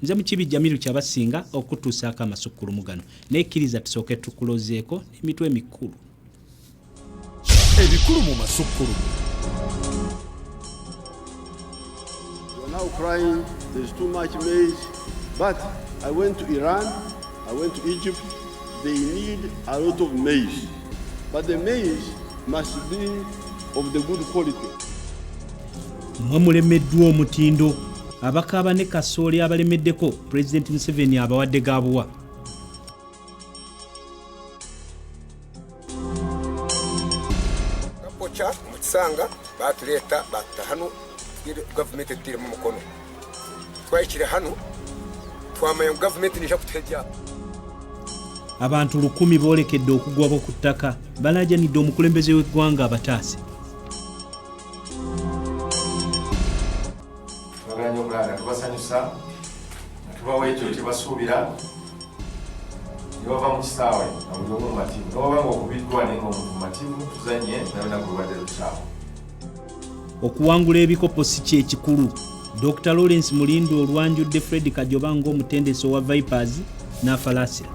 Nze Mukiibi Jamiru Kyabasinga okutuusaako amasukkulumu gano, naye kkiriza tusooke tukulozeeko emitwe emikulu. Ebikulu mu masukkulumu. You are now crying, there's too much maize. But I went to Iran, I went to Egypt, they need a lot of maize. But the maize must be of the good quality. Mwe mulemeddwa omutindo abakaaba ne kasooli abalemeddeko Pulezidenti Museveni abawadde gaabuwa. Kapocha mu kisanga batuleeta batuta hano gavumenti etuteiremu omukono twahikire hano twamanya ngu gavumenti neija kutuha ebyapa. Abantu lukumi boolekedde okugwabwa ku ttaka balaajanidde omukulembeze w'eggwanga abataase. Twagala nnyo okulaba nga tubasanyusa nga tubawa ekyo kyebasuubira ne bava mu kisaawe nga buli omu mumativu newaba nga okubiddwa naye nga omuntu mumativu tuzanye naye olunaku lubadde lukyawo. Okuwangula ebikopo si kye kikulu. Dokita Lawrence Mulindwa olwanjudde Fred Kajoba ng'omutendesi owa Vipers n'afalaasira.